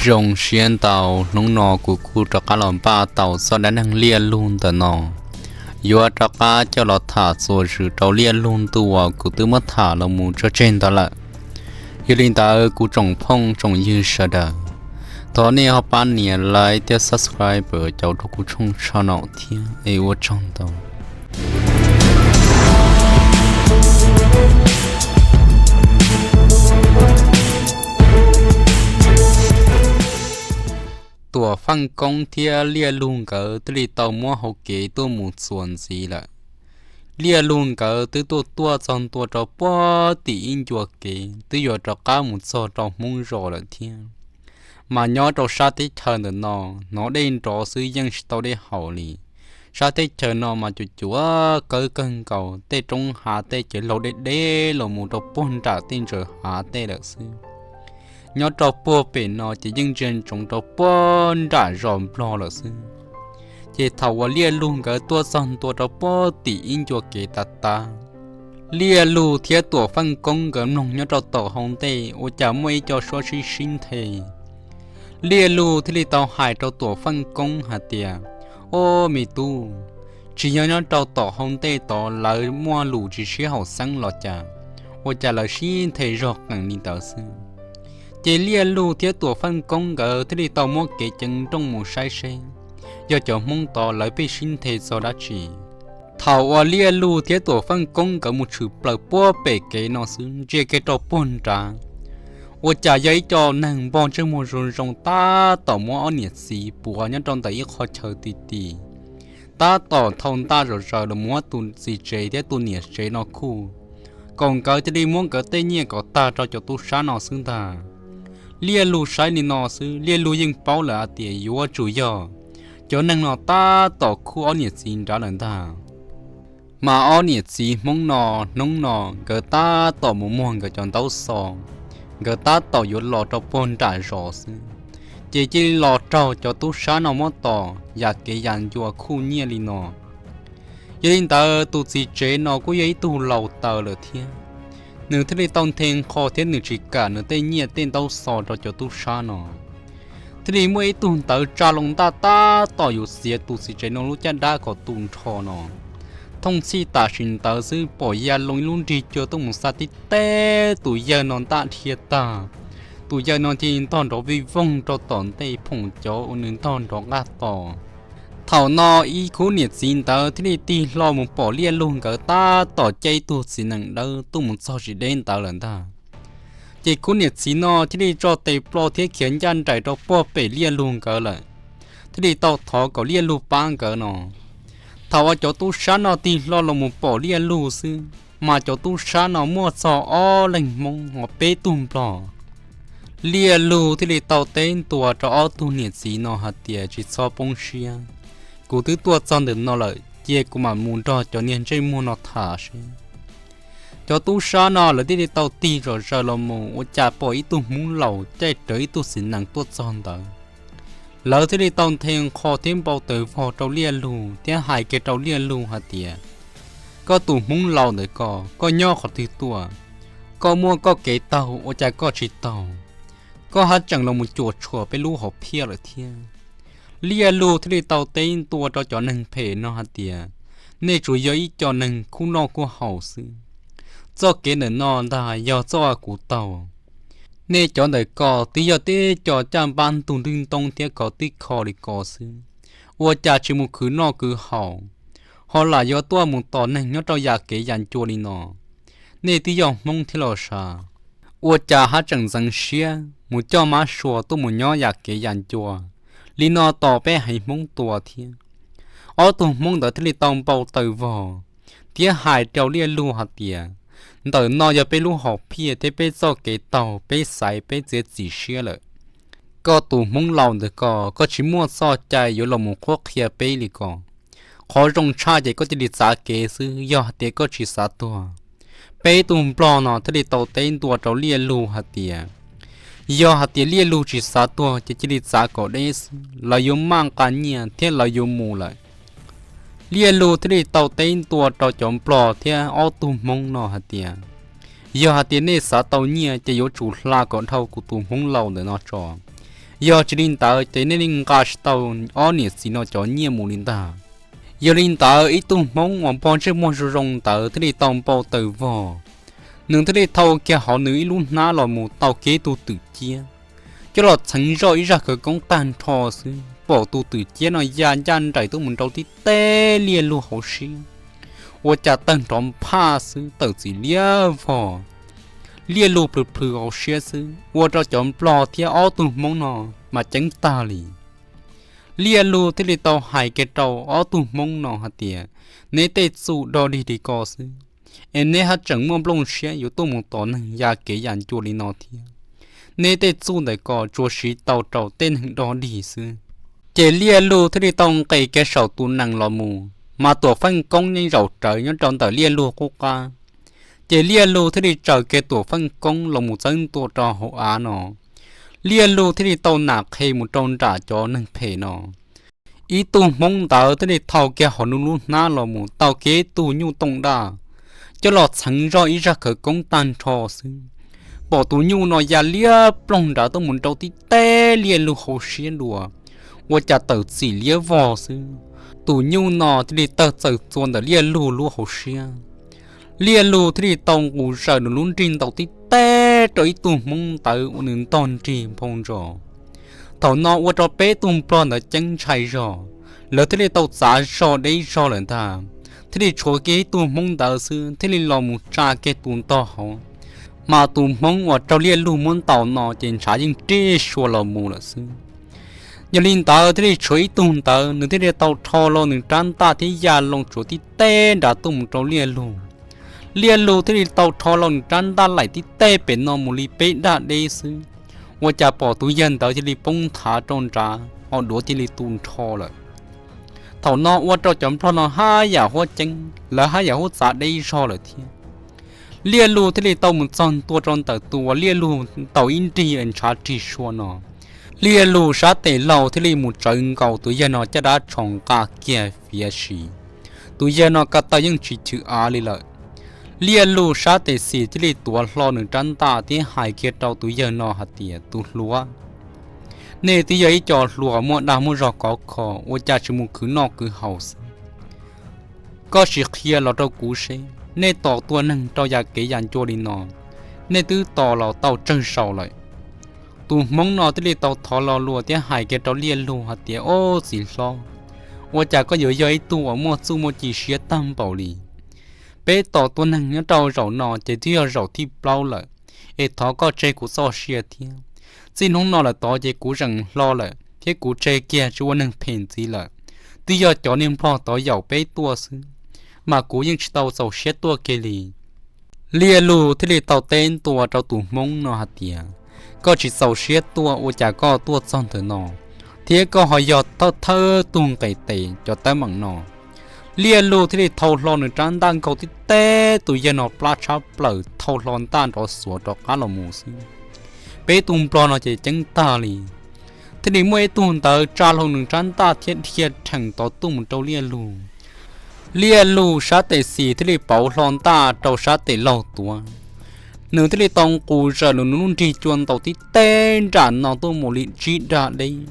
Zoo siab ntau, hnub no kuv kuj rov qab los npaj tau txoj dab neeg liaj lug ntawm no, yuav rov qab coj los tham txuas zws rau liaj lug ntu uas kuv twb muab tham los mus tso tseg ntawd lawm. Yog li ntawd kuv tsoom phooj tsoom ywg sawv daws, thov nej ho pab nias like thiab subscribe cov rau kuv tshooj channel thiab es ua tsaug ntau. Tuam Feej Koob thiab liaj lug nkawd thiaj li tau muab hauv kev tuaj mus txuas ntxiv lawm. Liaj lug nkawd twb tuaj tuaj txog ntua rau puag tim ib ncua kev twb yuav rov qab mus txog rau Hmoob zos lawm thiab. Mas nyob rau sab teb chaws ntawm no, hnov dej nrov xwb yeej tsis tau dej haus li. Sab teb chaws no mas cuam cuam kawg kawg nkaus, tej roob hav tej ces laug deb deb los mus rau puag nram tej ntsaws hav tej lawm xwb. Nyob rau puag pem no ces yeej ntsia ntsoov rau puag nram zos Nplog lawm xwb. Ces thaum uas liaj lug nkawd tuaj txog ntua rau puag tim ib ncua kev tav tav, liaj lug thiab Tuam Feej Koob nkawd mloog nyob rau tom hauv ntej ua cas muaj ib co suab sib sib nthe. Liaj lug thiaj li tau hais rau Tuam Feej Koob hais tias, Ob, me tub, tsis yog nyob rau tom hauv ntej tod lawv muaj lus tsis sib haum xeeb los cas, ua cas lawv sib nthe zog qees li ntawd xwb? Ces liaj lug thiab Tuam Feej Koob nkawd thiaj li tau muab kev ceev nrooj mus saib seb yog cov Hmoob tod lawv pheej sib nthe txog dab tsi. Thaum uas liaj lug thiab Tuam Feej Koob nkawd mus tshwm plaws puag pem kev no xwb ntsia kiag rau puag nrad, ua cas yog ib co neeg npog ntsej muag zoo zoo tab tom muab ob niam txiv puav nyob rau ntawm ib qho chaw ti ti, tab tom thau ntaj zom zaws los muab tus txiv tsev thiab tus niam tsev no khuj, kom nkawd cia li muab nkawd tej nyiaj kom tag rau cov tub sab no xwb ntag. Liaj lug saib li no xwb, liaj lug yeej paub lawm hais tias yuav tsum yog cov neeg no tab tom khuj ob niam txiv nrad lawm ntag. Mas ob niam txiv Hmoob no, hnub no nkawd tab tom mus muag nkawd cov ntaub xov, nkawd tab tom yuav los rau puag nram zos xwb, ces cia li los raug cov tub sab no muab tom yam kev yam ncua khuj nyiaj li no. Yog li ntawd tus txiv tsev no kuj yog ib tug laus taws lawm thiab, nws thiaj li tau nthe nqho thiab nws tsis kam nws tej nyiaj tej ntaub xov rau cov tub sab no, thiaj li muaj ib tug ntawd tsa loo ntaj tab tom yuav txiav tus txiv tsev no lub caj dab kom tu nrho no. Thooj txhij tam sim ntawd xwb pom ya loo ib lub nrig cua tuaj mus xa tib teb tus yawg no ntaj dhia tag. Tus yawg no thiaj li ntog nrov vij voog rau tom ntej phoom cov uas nws ntog nrov nqaj tos. Thaum no ib khub niam txiv ntawd thiaj li tig hlo mus pom liaj lug nkawd tab tom caij ib tug txiv nees dawb tuaj mus txog tsis deb ntawd lawm ntag. Ces khub niam txiv no thiaj li tso tes plho thiab khiav ncaj nraim rau puag pem liaj lug nkawd lawm, thiaj li tau thov kom liaj lug pab nkawd no. Thaum uas cov tub sab no tig hlo los mus pom liaj lug xwb, mas cov tub sab no muaj txog ob leeg Hmoob ho peb tug Nplog. Liaj lug thiaj li tau teb ntua rau ob tug niam txiv no hais tias, Tsis txhob poob siab, kuv twb tuaj txog ntawm no lawm, cia kuv mam mus nrog cov niag ntsej muag no tham seb. Cov tub sab no lawv thiaj li tau tig zom zaws los mus ua cas pom ib tug Hmoob laus caij rawv ib tug txiv nees tuaj txog ntawd. Lawv thiaj li tau nthe nqho thiab npau taws vog rau liaj lug thiab hais kiag rau liaj lug hais tias, Koj tus Hmoob laus ntawm ko, koj nyob qhov twg tuaj? Koj muaj koj kev taug ua cas koj tsis taug? Koj haj tseem los mus cuam tshuam peb lub hom phiaj lawm thiab. Liaj lug thiaj li tau teb ntua rau cov neeg phem no hais tias, Nej tsuas yog ib co neeg khuj noj khuj haus xwb. Txoj kev ntawm no ntag yog txoj uas kuv taug. Nej cov ntawm ko twb yog tib co caj npab ntug ntig ntoo thiab kov tib kho li ko xwb, ua cas tsis mus khwv noj khwv haus, ho lam yuav tuaj mus tom neeg nyob rau yam kev yam ncua li no. Nej twb yog Hmoob thiab los sav, ua cas haj tseem ntxeev siab mus coj mab sua tuaj mus nyob yam kev yam ncua li no tos peb haiv Hmoob tua thiab? Ob tug Hmoob ntawd thiaj li tau npau taws vog thiab hais rau liaj lug hais tias, Ntawm no yog peb lub hom phiaj thiab peb txoj kev taug, peb xaiv peb txiav txim siab lawm. Koj tus Hmoob laus ntawm ko, koj tsis muaj txoj cai yuav los mus qhuab qhia peb li ko. Qhov zoo tshaj ces koj cia li txav kev xwb, yog hais tias koj tsis xav tuag. Peb tug Nplog no thiaj li tau teb ntua rau liaj lug hais tias, Yog hais tias liaj lug tsis xav tuag ces cia li txav kom deb xwb, lawv yuav maj nqa nyiaj thiab lawv yuav mus lawm. Liaj lug thiaj li tau teb ntua rau cov Nplog thiab ob tug Hmoob no hais tias, Yog hais tias nej xav tau nyiaj ces yuav tsum hla kom dhau kuv tus Hmoob laus ntawm no tso. Yog tsis li ntawd ces nej yeej nqa tsis tau ob niam txiv no cov nyiaj mus li ntag. Yog li ntawd ib tug Hmoob uas npog ntsej muag zoo zoo ntawd thiaj li tau npau taws vog. Nws thiaj li thau kiag hauv nws ib lub hnab los mus tau kiag tus twm ciab, coj los txheev zoj ib zaj khawv koob tag nrho xwb, pom tus twm ciab no ya ncaj nraim tuaj mus rau tib teb Liaj Lug hauv siab, ua cas tawg nrov nphaj xwb, tawm txim liab vog. Liaj Lug plhws plhws hauv siab xwb, ua rau cov nplog thiab ob tug Hmoob no mas ceeb tag li. Liaj Lug thiaj li tau hais kiag rau ob tug Hmoob no hais tias, neb tej txuj dog dig li ko xwb, es neb haj tseem muaj nplooj siab yuav tuaj mus tos neeg ya kev ya ncua li no thiab. Neb tej txuj ntawm ko tsuas siv tau rau tej neeg dog dig xwb. Ces Liaj Lug thiaj li tau nqes kiag saum tus nees los mus, mas Tuam Feej Koob yeej zaum rawv nyob rau ntawm Liaj Lug qub qab. Ces Liaj Lug thiaj li tsaws kiag Tuam Feej Koob los mus txeeb ntua rau hauv av no. Liaj Lug thiaj li tau nam qhe mus rau nram cov neeg phem no. Ib tug Hmoob ntawd thiaj li thau kiag hauv nws lub hnab los mus tau kiag tus nyuj tooj daj, coj los txheev zoj ib zaj khawv koob tag nrho xwb, pom tus nyuj no ya liab ploog nrad tuaj mus rau tib teb Liaj Lug hauv siab dua, ua cas tawm txim liab vog xwb. Tus nyuj no thiaj li tawg txawm txua ntawm Liaj Lug lub hauv siab. Liaj Lug thiaj li tau nqus zaws nws lub nrig ntaus tib teb rau ib tug Hmoob ntawd ua nws ntog nrig nphau ntsos. Thaum no ua rau peb tug nplog ntawd ceeb ntshai zog, lawv thiaj li tau txav zog deb zog lawm ntag, thiaj li tshuav kiag ib tug Hmoob ntawd xwb thiaj li los mus tsa kiag tus ntog hauv. Mas tus Hmoob uas raug Liaj Lug muab ntaus no ces ntshav yeej rij sua los mus lawm xwb. Yog li ntawd thiaj li tshuav ib tug ntawd, nws thiaj li tau rho lo nws rab ntaj thiab ya loo tsuav tib teb nrad tuaj mus rau Liaj Lug. Liaj Lug thiaj li tau rho lo nws rab ntaj laim tib teb pem no mus li peb daj deb xwb, ua cas pom tus yawg ntawd cia li poob nthav rau nrad, ho duav cia li tu nrho lawm. Thaum no ua rau cov nplog no haj yam huab ceeb, lawv haj yam huab txav deb zog lawm thiab. Liaj Lug thiaj li tau mus txog ntua rau ntawm tus uas Liaj Lug ntaus ib nrig ntshav rij sua no. Liaj Lug sab tes laug thiaj li mus tsawv nkaus tus yawg no caj dab tsho nqa kiag fiav si. Tus yawg no ko taw yeej tsis chwv av li lawm. Liaj Lug sab tes xis thiaj li tuav hlo nws rab ntaj thiab hais kiag rau tus yawg no hais tias, tus hluas, nej twb yog ib co hluas muaj dag muaj zog khov kho, ua cas tsis mus khwv noj khwv haus xwb? Koj sim qhia los rau kuv seb, nej tos tua neeg rau ya kev ya ncua li no, nej twb tos los tau tsawg zaus lawm? Tus Hmoob no thiaj li tau thov lo lus thiab hais kiag rau Liaj Lug hais tias, ob, txiv hlob, ua cas koj yuav yog ib tug uas muaj txuj muaj ci siab tag npaum li? Peb tos tua neeg nyob rau zaum no ces twb yog zaum thib plaub lawm, es thov koj tseg kuv txoj sia thiab. Txij hnub no lawm tod ces kuv zeem hlo lawm thiab kuv tseg kiag tsis ua neeg phem ntxiv lawm. Twb yog cov niag nplog tod yaum peb tuaj xwb, mas kuv yeej tsis tau txaus siab tuaj kiag li. Liaj Lug thiaj li tau teb ntua rau tus Hmoob no hais tias, koj tsis txaus siab tuaj ua cas koj tuaj txog ntawm no, thiab koj ho yog thawj thawj tug nqes tes cov teeb meem no? Liaj Lug thiaj li thau hlo nws rab ntaj nkaug tib teb tus yawg no plab tshab plaws, thau hlo ntaj nrov xuav rov qab los mus xwb. Peb tus nplog no ces ceeb tag li, thiaj li muaj ib tug ntawd tsa hlo nws rab ntaj thiab dhia rhees tod tuaj mus rau Liaj Lug. Liaj Lug sab tes xis thiaj li pauv hlo ntaj rau sab tes laug tuav. Nws thiaj li tau nqus zaws nws lub nrig cua ntaus tib teb nram no tuaj mus li tsib daj deb,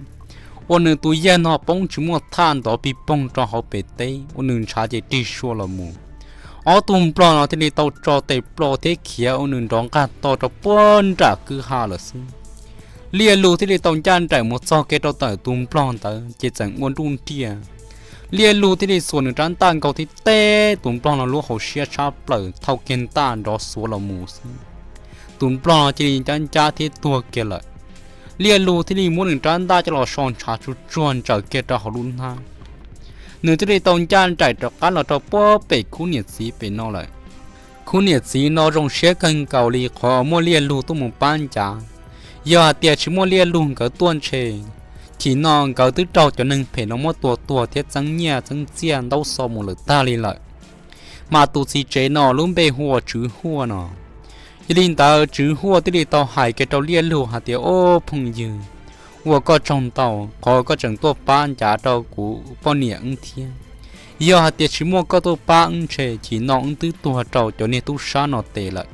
ua nws tus yawg no poob tsis muaj thaj ntov pig poog rau hauv pem teb, ua nws ntshav ces rij sua los mus. Ob tug nplog no thiaj li tau tso tes plo thiab khiav ua nws nrov nqaj to rau puag nram kwj ha lawm xwb. Liaj Lug thiaj li tau ncaj nraim mus txog kiag rau ntawm tus nplog ntawd ces txawm ua nruj nriaj. Liaj Lug thiaj li xuas nws rab ntaj nkaug tib teb tus nplog no lub hauv siab tshab plaws, thau kiag ntaj nrov xuav los mus xwb. Tus nplog no cia li ncab ncab thiab tuag kiag lawm. Liaj Lug thiaj li muab nws rab ntaj coj los so ntshav tsuag tsuag ntsaws kiag rau hauv lub hnab. Nws thiaj li tau ncaj nraim rov qab los rau puag pem khub niam txiv pem no lawm. Khub niam txiv no zoo siab kawg nkaus li qhov muaj Liaj Lug tuaj mus pab ncav. Yog hais tias tsis muaj Liaj Lug nkawd tuaj ntshe, chim no nkawd twb raug cov neeg phem no muab tua tuag thiab txeeb nyiaj txeeb txiaj ntaub xov mus lawm tag li lawm. Mas tus txiv tsev no lub npe hu ua Tswv Huaj no. Yog li ntawd Tswv Huaj thiaj li tau hais kiag rau Liaj Lug hais tias, ob, phooj ywg, ua koj tsaug ntau qhov koj tseem tuaj pab ncav rau kuv poj niam wb thiab. Yog hais tias tsis muaj koj tuaj pab wb ntshe chim no wb twb tuag rau cov niag tub sab no tes lawm.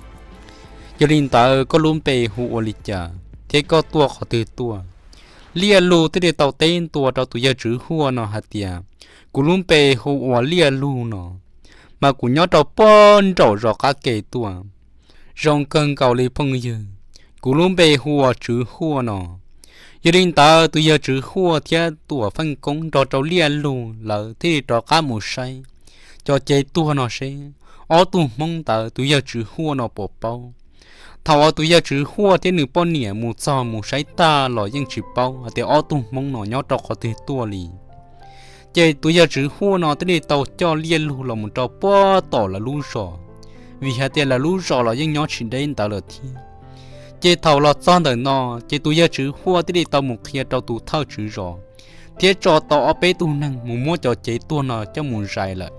Yog li ntawd koj lub npe hu ua li cas thiab koj tuaj qhov twg tuaj? Liaj Lug thiaj li tau teb ntua rau tus yawg Tswv Huaj no hais tias, kuv lub npe hu ua Liaj Lug no, mas kuv nyob rau puag nraum zos qab ke tuaj. Zoo kawg nkaus li phooj ywg, kuv lub npe hu ua Tswv Huaj no. Yog li ntawd tus yawg Tswv Huaj thiab Tuam Feej Koob nrog rau Liaj Lug lawv thiaj li rov qab mus saib cov cev tuag no seb ob tug hmoob ntawd tus yawg Tswv Huaj no puas paub. Thaum uas tus yawg Tswv Huaj thiab nws poj niam mus txog mus saib tag los yeej tsis paub hais tias ob tug hmoob no nyob rau qhov twg tuaj li. Ces tus yawg Tswv Huaj no thiaj li tau coj Liaj Lug los mus rau puag tom lawv lub zos, vim hais tias lawv lub zos los yeej nyob tsis deb ntawd lawm thiab. Ces thaum los txog ntawm no, ces tus yawg Tswv Huaj thiaj li tau mus qhia rau tus thawj tswv zos, thiab tso tau ob peb tug neeg mus muab cov cev tuag no coj mus zais lawm.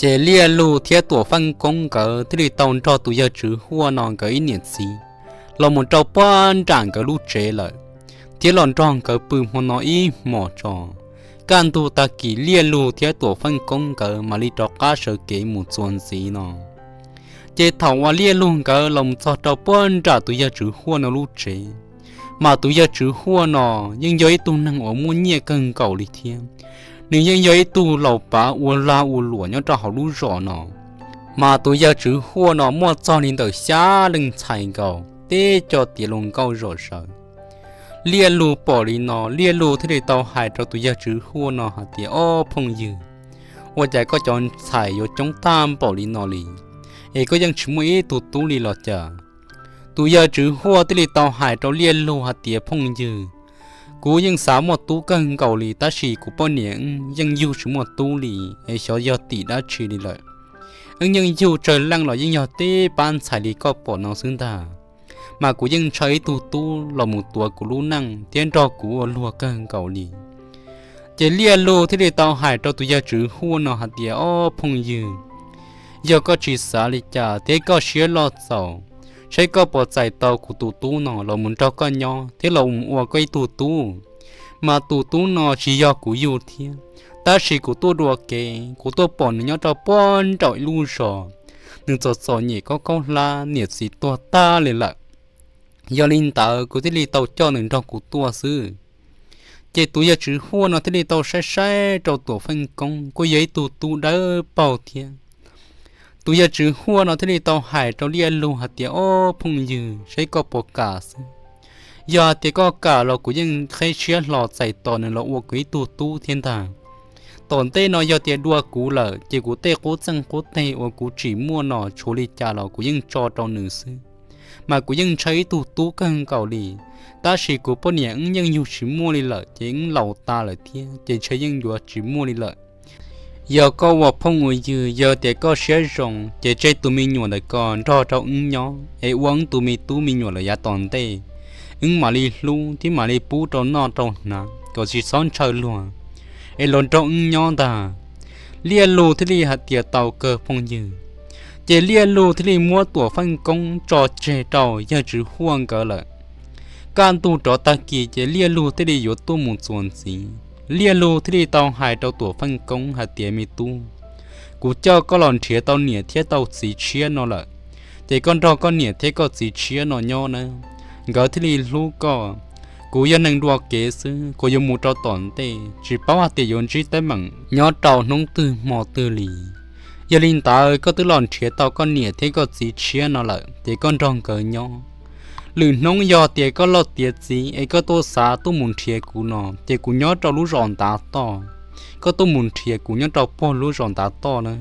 Ces Liaj Lug thiab Tuam Feej Koob nkawd thiaj li tau nrog tus yawg Tswv Huaj no nkawd ib niam txiv los mus rau puag nram nkawd lub tsev lawm, thiab los nrog nkawd pw hmo no ib hmos tso. Kaj ntug tag kis Liaj Lug thiab Tuam Feej Koob nkawd mam li rov qab sawv kev mus txuas ntxiv no. Ces thaum uas Liaj Lug nkawd los mus txog rau puag nram tus yawg Tswv Huaj no lub tsev, mas tus yawg Tswv Huaj no yeej yog ib tug neeg uas muaj nyiaj kawg nkaus li thiab. Nws yeej yog ib tug laus pav ua lag ua luam nyob rau hauv lub zos no. Mas tus yawg Tswv Huaj no muaj txog li ntawm xya leej ntxhais nkaus, teb co tiav luag nkauj zom zaws. Liaj Lug pom li no, Liaj Lug thiaj li tau hais rau tus yawg Tswv Huaj no hais tias, ob phooj ywg, ua cas koj cov ntxhais yuav coob tag npaum li no li, es koj yeej tsis muaj ib tug tub li los cas? Tus yawg Tswv Huaj thiaj li tau hais rau Liaj Lug hais tias, phooj ywg, kuv yeej xav muaj tub kawg nkaus li, tab sis kuv poj niam yeej yug tsis muaj tub li, es xyov yog tim dab tsi li lawm. Wb yeej yug tsawg leej los yeej yog tib pab ntxhais li koj pom no xwb ntag. Mas kuv yeej ntshaw ib tug tub los mus tuav kuv lub neej thiab nrog kuv ua luag kawg nkaus li. Ces Liaj Lug thiaj li tau hais rau tus yawg Tswv Huaj no hais tias, ob phooj ywg, yog koj tsis xav li cas thiab koj siab loj txaus, saib koj puas txais tau kuv tus tub no los mus nrog koj nyob thiab los mus ua koj ib tug tub. Mas tus tub no tsis yog kuv yug thiab, tab sis kuv tuaj dua kev, kuv tuaj pom nws nyob rau puag nraum ib lub zos, nws txom txom nyem khaub khaub hlab, niam txiv tuag tag li lawm. Yog li ntawd kuv thiaj li tau coj nws nrog kuv tuaj xwb. Ces tus yawg Tswv Huaj no thiaj li tau saib saib rau Tuam Feej Koob, kuj yog ib tug tub dawb paug thiab. Tus yawg Tswv Huaj no thiaj li tau hais rau Liaj Lug hais tias, ob phooj ywg, saib koj puas kam xwb. Yog hais tias koj kam los kuv yeej qhib siab hlo txais tos nws los ua kuv ib tug tub thiab ntag. Tom ntej no yog tias dua kuv lawm ces kuv tej qub txeej qub teg uas kuv tsim muaj no tshuav li cas los kuv yeej tso rau nws xwb. Mas kuv yeej ntshaw ib tug tub kawg nkaus li, tab sis kuv poj niam wb yeej yug tsis muaj li lawm ces wb laus tas lawm thiab ces ntshe yeej yuav tsis muaj li lawm. Yog koj ua phooj ua ywg, yog tias koj siab zoo ces tseg tus me nyuam ntawm ko nrog rau wb nyob es ua wb tus me tub me nyuam lawm yav tom ntej, wb mam li hlub thiab mam li pub rau noj rau hnav kom tsis txhob ntshaw luag, es los nrog wb nyob ntag. Liaj Lug thiaj li hais tias, tau kawg phooj ywg. Ces Liaj Lug thiaj li muab Tuam Feej Koob tso tseg rau yawg Tswv Huaj nkawd lawm. Kaj ntug rov tag kis ces Liaj Lug thiaj li yuav tuaj mus txuas ntxiv. Liaj Lug thiaj li tau hais rau Tuam Feej Koob hais tias, me tub, kuv coj koj los nrhiav tau niam thiab tau txiv tshiab no lawm, ces koj nrog koj niam thiab koj txiv tshiab no nyob nawb, nkawd thiaj li hlub koj. Kuv yog neeg dua kev xwb, kuv yuav mus rau tom ntej, tsis paub hais tias yuav ntsib teeb meem nyob rau hnub twg hmo twg li. Yog li ntawd koj twb los nrhiav tau koj niam thiab koj txiv tshiab no lawm ces koj nrog nkawd nyob. Lwm hnub yog tias koj loj tiav txiv es koj tuaj xav tuaj mus nrhiav kuv no ces kuv nyob rau lub zos ntav toj, koj tuaj mus nrhiav kuv nyob rau puag lub zos ntav toj na.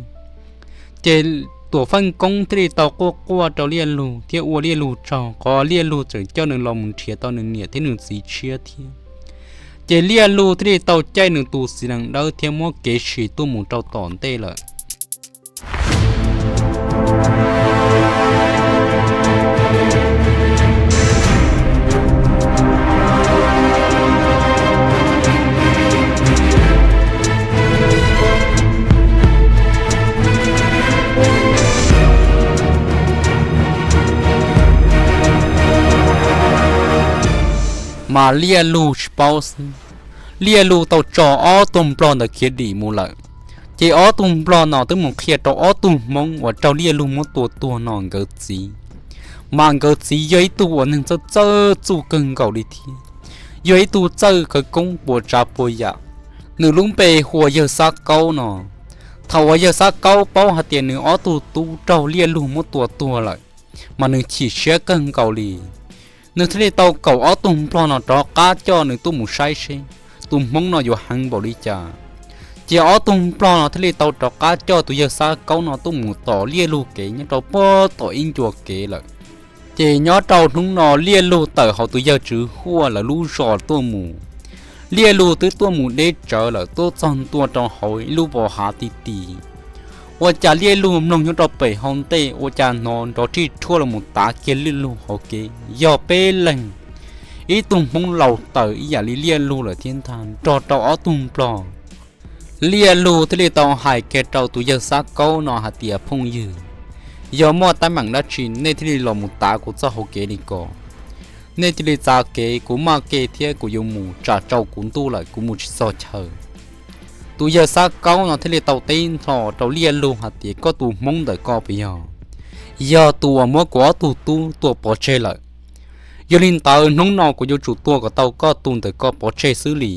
Ces Tuam Feej Koob thiaj li tau quaj quaj rau Liaj Lug thiab ua Liaj Lug tsaug qhov Liaj Lug tseem coj nws los mus nrhiav tau nws niam thiab nws txiv tshiab thiab. Ces Liaj Lug thiaj li tau caij nws tus txiv nees dawb thiab muab kev sim tuaj mus rau tom ntej lawm. Mas Liaj Lug tsis paub xwb, Liaj Lug tau tso ob tug nplog ntawd khiav dim mus lawm. Ces ob tug nplog no twb mus qhia rau ob tug Hmoob uas raug Liaj Lug muab tua tuag no nkawd txiv. Mas nkawd txiv yog ib tug uas neeg txawj txawj txuj kawg nkaus li thiab, yog ib tug txawj khawv koob puas tsav puas yam. Nws lub npe hu ua Yawg Xab Kaub no. Thaum uas Yawg Xab Kaub paub hais tias nws ob tug tub raug Liaj Lug muab tua tuag lawm, mas nws chim siab kawg nkaus li. Nws thiaj li tau kaum ob tug nplog no rov qab coj nws tuaj mus saib seb tus hmoob no yuav heev npaum li cas. Ces ob tug nplog no thiaj li tau rov qab coj tus Yawg Xab Kaub no tuaj mus tom Liaj Lug kev nyob rau puag tom ib ncua kev lawm. Ces nyob rau hnub no Liaj Lug tawm hauv tus yawg Tswv Huaj lawv lub zos tuaj mus. Liaj Lug twb tuaj mus deb tsawv lawm, tuaj txog ntua rau hauv ib lub vos hav ti ti. Ua cas Liaj Lug mloog nyob rau pem hauv ntej ua cas hnov nrov rhij rhuaj los mus tav kiag Liaj Lug hauv kev, yog peb leeg, ib tug hmoob laus taws ib yam li Liaj Lug lawm thiab ntag nrog rau ob tug nplog. Liaj Lug thiaj li tau hais kiag rau tus Yawg Xab Kaub no hais tias, phooj ywg, yog muaj teeb meem dab tsi nej thiaj li los mus tav kuv txoj hauv kev li ko. Nej thiaj li txav kev, kuv maj kev thiab kuv yuav mus, tsam tsaus kuv ntuj lawm kuv mus tsis txog chaw. Tus Yawg Xab Kaub no thiaj li tau teb nrho rau Liaj Lug hais tias, koj tus hmoob ntawm koj puas yog, yog tus uas muab kuv ob tug tub tua pov tseg lawm. Yog li ntawd hnub no kuv yuav tsum tua kom tau koj tus ntawm koj pov tseg xwb li.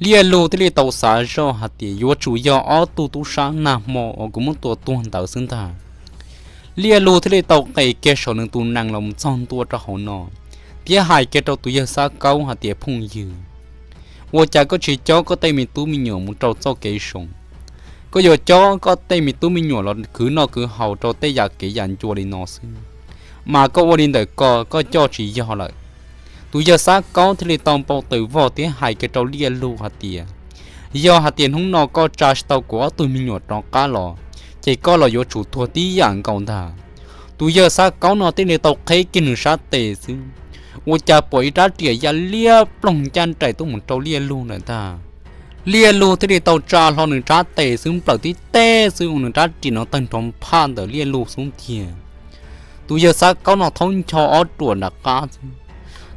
Liaj Lug thiaj li tau xav zoj hais tias yuav tsum yog ob tug tub sab nag hmo uas kuv muab tua tuag ntawd xwb ntag. Liaj Lug thiaj li tau qes kiag saum nws tus nees los mus txog ntua rau hauv no, thiab hais kiag rau tus Yawg Xab Kaub hais tias, phooj ywg, ua cas koj tsis cob koj tej me tub me nyuam mus rau txoj kev zoo? Koj yuav cob koj tej me tub me nyuam los khwv noj khwv haus rau tej yam kev yam ncua li no xwb, mas koj ua li ntawm ko koj coj tsis yog lawm. Tus Yawg Xab Kaub thiaj li tau npau taws vog thiab hais kiag rau Liaj Lug hais tias, yog hais tias hnub no koj tsa tsis tau kuv ob tug me nyuam rov qab los, ces koj los yuav tsum tuag tib yam nkaus ntag. Tus Yawg Xab Kaub no thiaj li tau qheb kiag nws sab tes xwb, ua cas pom ib rab riam ya liab ploog ncaj nraim tuaj mus rau Liaj Lug ntawm ntag. Liaj Lug thiaj li tau tsa hlo nws rab tes xwb nplawm tib teg xwb ua nws rab riam no tawg nrov phaj ntawm Liaj Lug xub ntiag. Tus Yawg Xab Kaub no thaub ncho ob ruam nram qab xwb.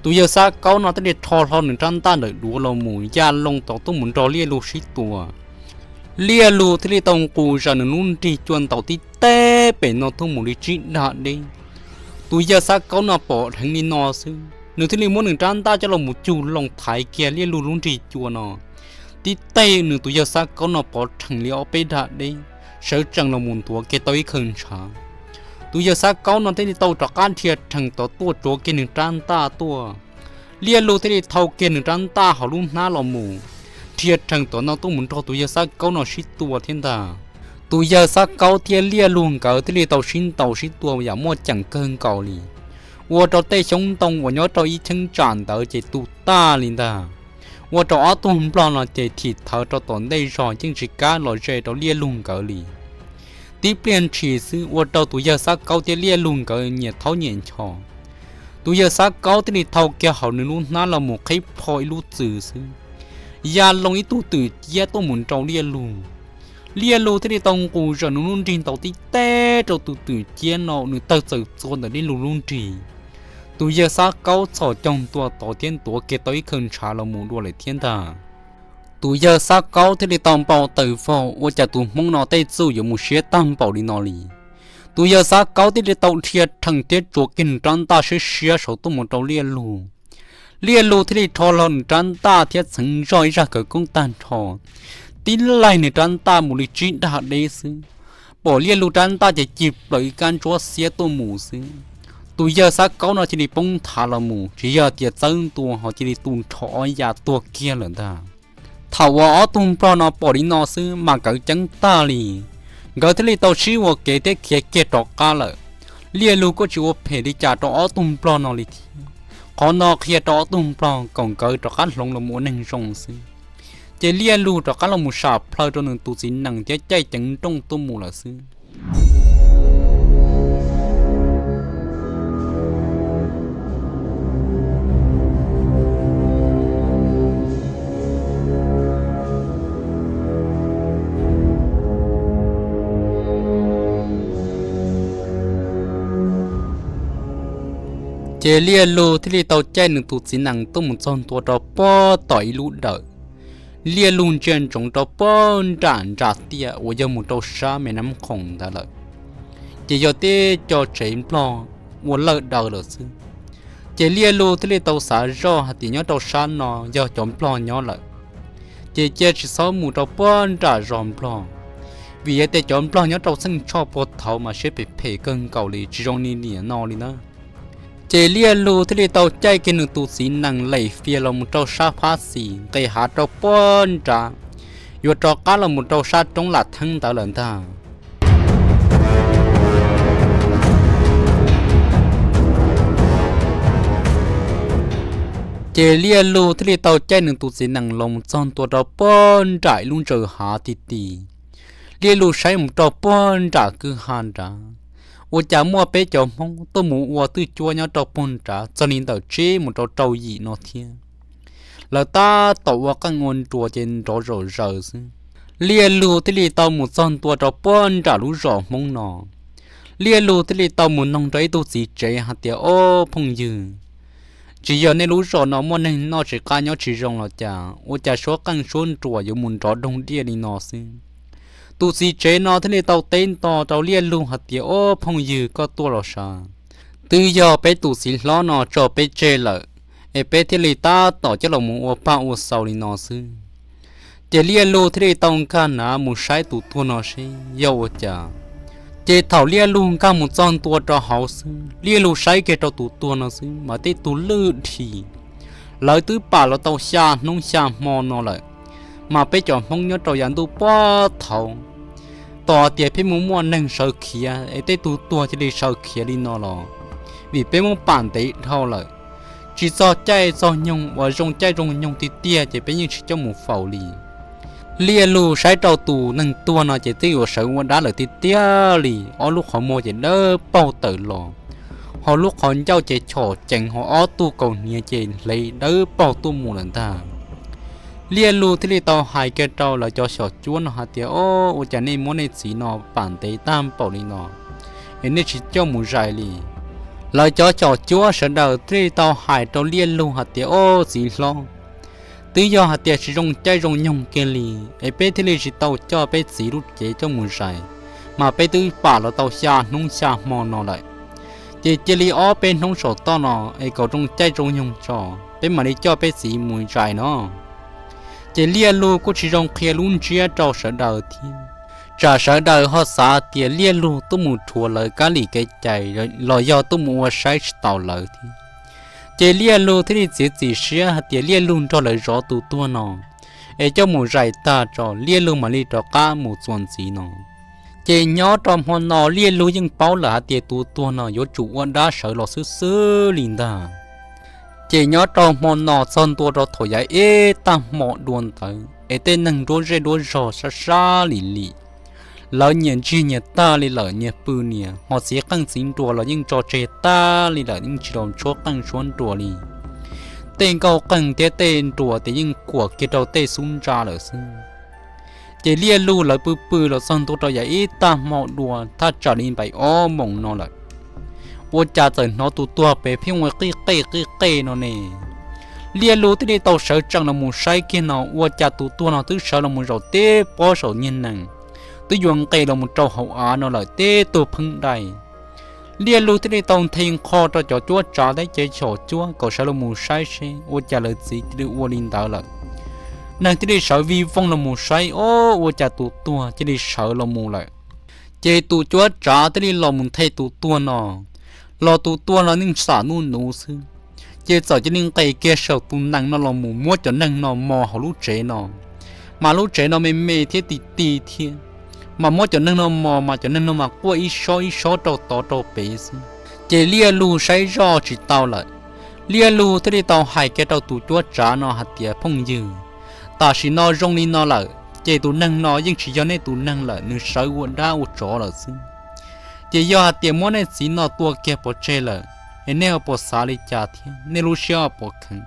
Tus Yawg Xab Kaub no thiaj li rho hlo nws rab ntaj ntawm duav los mus ya loo tod tuaj mus nrog Liaj Lug sib tua. Liaj Lug thiaj li tau nqus zaws nws lub nrig cua ntaus tib teg pem no tuaj mus li tsib dag deb. Tus Yawg Xab Kaub no pom dheev li no xwb, nws thiaj li muab nws rab ntaj coj los mus cug loo thaiv kiag Liaj Lug lub nrig cua no. Tib teg nws tus Yawg Xab Kaub no pov rhees li ob peb dag deb, sawv tsees los mus ntuav kiag tau ib khaws ntshav. Tus Yawg Xab Kaub no thiaj li tau rov qab dhia rhees tod tuaj tsuav kiag nws rab ntaj tuaj. Liaj Lug thiaj li thau kiag nws rab ntaj hauv lub hnab los mus, dhia rhees tod no tuaj mus nrog tus Yawg Xab Kaub no sib tua thiab ntag. Tus Yawg Xab Kaub thiab Liaj Lug nkawd thiaj li tau sib ntaus sib tua yam muaj ceem kawg nkaus li, ua rau tej xyoob ntoo uas nyob rau ib cheeb tsam ntawd ces tu tag li ntag. Ua rau ob tug nplog no ces thim thawv rau tom ntej zog yeej tsis kam los ze rau Liaj Lug nkawd li. Tib pliag ntshis xwb ua rau tus Yawg Xab Kaub thiab Liaj Lug nkawd nyias thaub nyias ncho. Tus Yawg Xab Kaub thiaj li thau kiag hauv nws lub hnab los mus qhib plho ib lub txwm xwb, ya loo ib tug twm ciab tuaj mus nrau Liaj Lug. Liaj Lug thiaj li tau nqus zaws nws lub nrig ntaus tib teg rau tus twm ciab no, nws tawg txawm txua ntawm Liaj Lug lub nrig. Tus Yawg Xab Kaub txhos caug ntua tod thiab ntuav kiag tau ib khaws ntshav los mus dua lawm thiab ntag. Tus Yawg Xab Kaub thiaj li tau npau taws vog, ua cas tus Hmoob no tej txuj yuav mus siab tag npaum li no li. Tus Yawg Xab Kaub thiaj li tau dhia rhees thiab tsuav kiag nws rab ntaj siab siab saud tuaj mus rau Liaj Lug. Liaj Lug thiaj li rho hlo nws rab ntaj thiab txheev zoj ib zaj khawv koob tag nrho, tib laig nws rab ntaj mus li tsib dag deb xwb, pom Liaj Lug rab ntaj ces cig plaws ib kab ntsuab xiab tuaj mus xwb. Tus Yawg Xab Kaub no cia li poob nthav los mus, tsis yog tias txawb ntua ho cia li tu nrho ob ya tuag kiag lawm ntag. Thaum uas ob tug nplog no pom li no xwb mas nkawd ceeb tag li, nkawd thiaj li tau sib ua kev thiab khiav kiag rov qab lawm. Liaj Lug kuj tsis ua phem li cas rau ob tug nplog no li thiab. Qhov no qhia rau ob tug nplog kom nkawd rov qab hloov los mus ua neeg zoo xwb. Ces Liaj Lug rov qab los mus sam plhaw rau nws tus txiv nees thiab caij ceev nrooj tuaj mus lawm xwb. Ces Liaj Lug thiaj li tau caij nws tus txiv nees tuaj mus txog ntua rau puag tom ib lub dawm. Liaj Lug ntsia ntsoov rau puag nram ntsa tiaj uas yog mus rau sab me nab khoom ntawd lawm, ces yog tib co tsev nplog ua lawj daws lawm xwb. Ces Liaj Lug thiaj li tau xav zoj hais tias nyob rau sab no yog cov nplog nyob lawm, ces cia tsis txhob mus rau puag nram zos nplog, vim yog tias cov nplog nyob rau Txheej Tshoj puag thaud mas siab phem phem kawg nkaus li, tsis zoo li niam no li na. Ces Liaj Lug thiaj li tau caij kiag nws tus txiv nees lem fias los mus rau sab phab xis nqes hav rau puag nrad, yuav rov qab los mus rau sab roob Lam Theeb ntawd lawm ntag. Ces Liaj Lug thiaj li tau caij nws tus txiv nees los mus txog ntua rau puag nram ib lub ntsaws hav ti ti. Liaj Lug saib mus rau puag nram kwj ha nrad, ua cas muaj peb cov Hmoob tuaj mus ua twj cuab nyob rau puag nrad txog li ntawm tsib mus rau rau yim no thiab. Lawv tab tom ua qeej ua nruas ces nrov zom zaws xwb. Liaj Lug thiaj li tau mus txog ntua rau puag nram lub zos Hmoob no. Liaj Lug thiaj li tau mus noog rau ib tug txiv tsev hais tias, Ob phooj ywg, tsis yog nej lub zos no muaj neeg noj tsis qab nyob tsis zoo los cas, ua cas suab qeej suab nruas yuav mus nrov doog diaj li no xwb? Tus txiv tsev no thiaj li tau teb nto rau Liaj Lug hais tias, Ob phooj ywg, koj tuaj los sav, twb yog peb tus txiv hlob no tso peb tseg lawm, es peb thiaj li tab tom coj los mus ua paj ua xaus li no xwb. Ces Liaj Lug thiaj li tau nkag nav mus saib tus tuag no seb yog ua cas. Ces thaum Liaj Lug nkag mus txog ntua rau hauv xwb, Liaj Lug saib kiag rau tus tuag no xwb mas tej tug lwj dhi. Lawv twb pam los tau xya hnub xya hmo no lawm, mas peb cov Hmoob nyob rau yav ntuj puag thaud, tos tias pheej mus muaj neeg sawv khiav es tej tug tuag cia li sawv khiav li no los vim peb muab pam ntev dhau lawm. Tsis txog caij txog nyoog uas zoo caij zoo nyoog tiag tiag ces peb yeej tsis coj mus faus li. Liaj Lug saib rau tus neeg tuag no ces twb yuav sawv ua dab lawm tiag tiag li, ob lub qhov muag ces dawb paug tawm los, ho lub qhov ncauj ces chom ceev, ho ob tug kaus hniav ces hle dawb paug tuaj mus lawm ntag. Liaj Lug thiaj li tau hais kiag rau lawv cov xyom cuab no hais tias, Ob, ua cas nej muab nej txiv no pam ntev tag npaum li no es nej tsis coj mus zais li? Lawv cov xyom cuab sawv daws thiaj li tau hais rau Liaj Lug hais tias, Ob, txiv hlob, twb yog hais tias tsis zoo caij zoo nyoog kiag li es peb thiaj li tsis tau coj peb txiv lub cev coj mus zais, mas peb twb pam los tau xya hnub xya hmo no lawm. Ces cia li ob peb hnub saum toj no es kom zoo caij zoo nyoog tso, peb mam li coj peb txiv mus zais no. Ces Liaj Lug kuj tsis zoo qhia lub ntsiab rau sawv daws thiab, tsam sawv daws ho xav tias Liaj Lug tuaj mus rhuav lawv kab lis kev cai los yog tuaj mus ua saib tsis taus lawv thiab. Ces Liaj Lug thiaj li txiav txim siab hais tias Liaj Lug nrog lawv zov tus tuag no es coj mus zais tag tso Liaj Lug mam li rov qab mus txuas ntxiv no. Ces nyob rau hmo no Liaj Lug yeej paub lawm hais tias tus tuag no yuav tsum ua dab sawv los xwb xwb li ntag. Ces nyob rau hmo no txog ntua rau thaum yav ib tag hmo dua ntawd es tej neeg nruab zej nruab zog sab sab lim lim, lawv nyias ntsiag nyias tag li lawm, nyias pw nyias, ho txiv qeej txiv nruas los yeej tso tseg tag li lawm, yeej tsis los tshuab qeej tshuab nruas li. Tej nkauj qeej thiab tej nruas ces yeej kuam kiag rau tej xub ntsa lawm xwb. Ces Liaj Lug lawv pw pw los txog ntua rau yav ib tag hmo dua thaj tsam li npaim ob moos no lawm, ua cas txawm hnov tus tuag pem pheej ua qij qej qij qej no ne. Liaj Lug thiaj li tau sawv tsees los mus saib kiag no ua cas tus tuag no twb sawv los mus zaum tib pob saum niag nees, twb yuav nqes los mus rau hauv av no lawm tib tug pheeb dai. Liaj Lug thiaj li tau nthe nqho rau cov cuab tsav thiab cov xyom cuab kom sawv los mus saib seb ua cas lawv txiv cia li ua li ntawd lawm. Neeg thiaj li sawv vij voog los mus saib, ob, ua cas tus tuag cia li sawv los mus lawm. Ces tus cuab tsav thiaj li los mus nthe tus tuag no, los tus tuag no yeej xam nuj nuv xwb. Ces txawm cia li nqes kiag saum tus nees no los mus muab cov neeg no mos hauv lub tsev no, mas lub tsev no me me thiab ti ti thiab, mas muab cov neeg no mos mas cov neeg no mas quaj ib sob ib sob rau tod rau pem xwb. Ces Liaj Lug saib zoj tsis tau lawm, Liaj Lug thiaj li tau hais kiag rau tus cuab tsav no hais tias, Phooj ywg, tam sim no zoo li no lawm ces tus neeg no yeej tsis yog nej tus neeg lawm, nws sawv ua dab ua tsov lawm xwb. Ces yog hais tias muab nej txiv no tua kiag pov tseg lawm es nej ho puas xav li cas thiab nej lub siab ho puas kheev?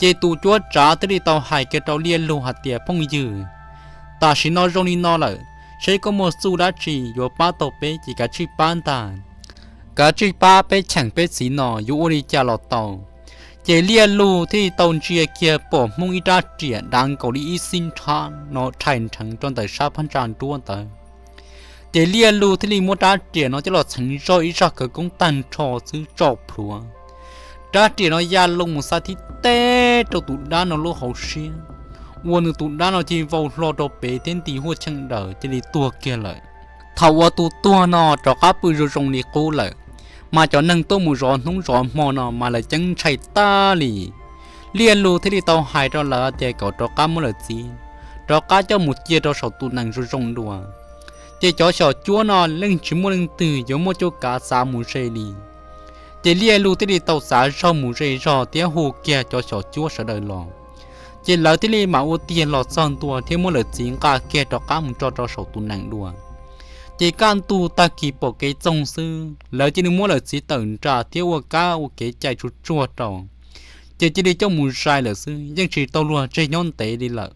Ces tus cuab tsav thiaj li tau hais kiag rau Liaj Lug hais tias, Phooj ywg, tam sim no zoo li no lawm, seb koj muaj txuj dab tsi yuav pab tau peb ces kav tsij pab ntag. Kav tsij pab peb cheem peb txiv no yuav ua li cas los tau. Ces Liaj Lug thiaj li tau ntsia kiag pom Hmoob ib rab riam dav nkaus li ib xib nrhab no rhais nrheev rau ntawm sab phab ntsa nruab ntawd. Ces Liaj Lug thiaj li muab rab riam no coj los txheev zoj ib zaj khawv koob tag nrho xwb tso plhuav, Rab riam no ya loo mus xa thib teb rau tus dab no lub hauv siab, ua nws tus dab no cia li vau hlo rau pem thiab nti huaj cheej daws cia li tuag kiag lawm. Thaum uas tus tuag no rov qab pw zoo zoo li qub lawm, mas cov neeg tuaj mus zov hnub zov hmo no mas lawv ceeb ntshai tag li. Liaj Lug thiaj li tau hais rau lawv tias kom rov qab muab lawv txiv rov qab coj mus cia rau saum tus nees zoo zoo dua. Ces cov xyom cuab no yeej tsis muaj leej twg yuav muaj cuab kav txav mus ze li. Ces Liaj Lug thiaj li tau txav zog mus ze zog thiab hu kiag cov xyom cuab sawv daws los. Ces lawv thiaj li mam ua tiag los txog ntua thiab muab lawv txiv nqa kiag rov qab mus tso rau saum tus nees dua. Ces kaj ntug tag kis pom kev txoog xwb, lawv cia li muab lawv txiv tawm nra thiab ua kab ua kev cai tsuag tsuag rau, ces cia li coj mus zais lawm xwb, yeej tsis tau luag tseg nyob ntev li lawm.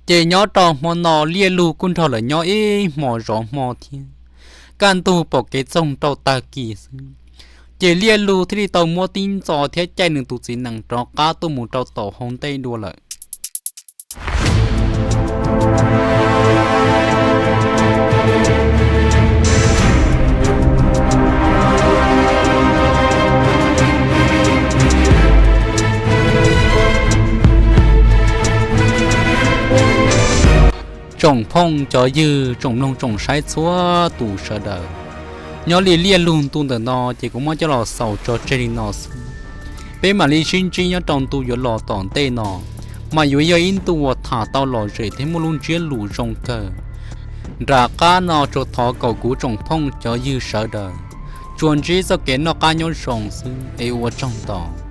Ces nyob rau hmo no Liaj Lug kuj nrog lawv nyob ib hmo zov hmo thiab. Kaj ntug pom kev txoog rau tag kis xwb, ces Liaj Lug thiaj li tau muab tib ntxo thiab caij nws tus txiv nees rov qab tuaj mus rau tom hauv ntej dua lawm. Tsoom phooj cov ywg, tsoom mloog tsoom saib txhua tus sawv daws, nyob li Liaj Lug ntu ntawm no ces kuv muab coj los xaus tso tseg li no xwb. Peb mam li sib ntsib nyob rau ntu yuav los tom ntej no, mas yuav yog ib ntu uas tham tau lom zem thiab muaj lub ntsiab lus zoo kawg. Nram qab no tsuas thov kom kuv tsoom phooj cov ywg sawv daws tsuas ntsib txoj kev noj qab nyob zoo xwb es ua tsaug ntau.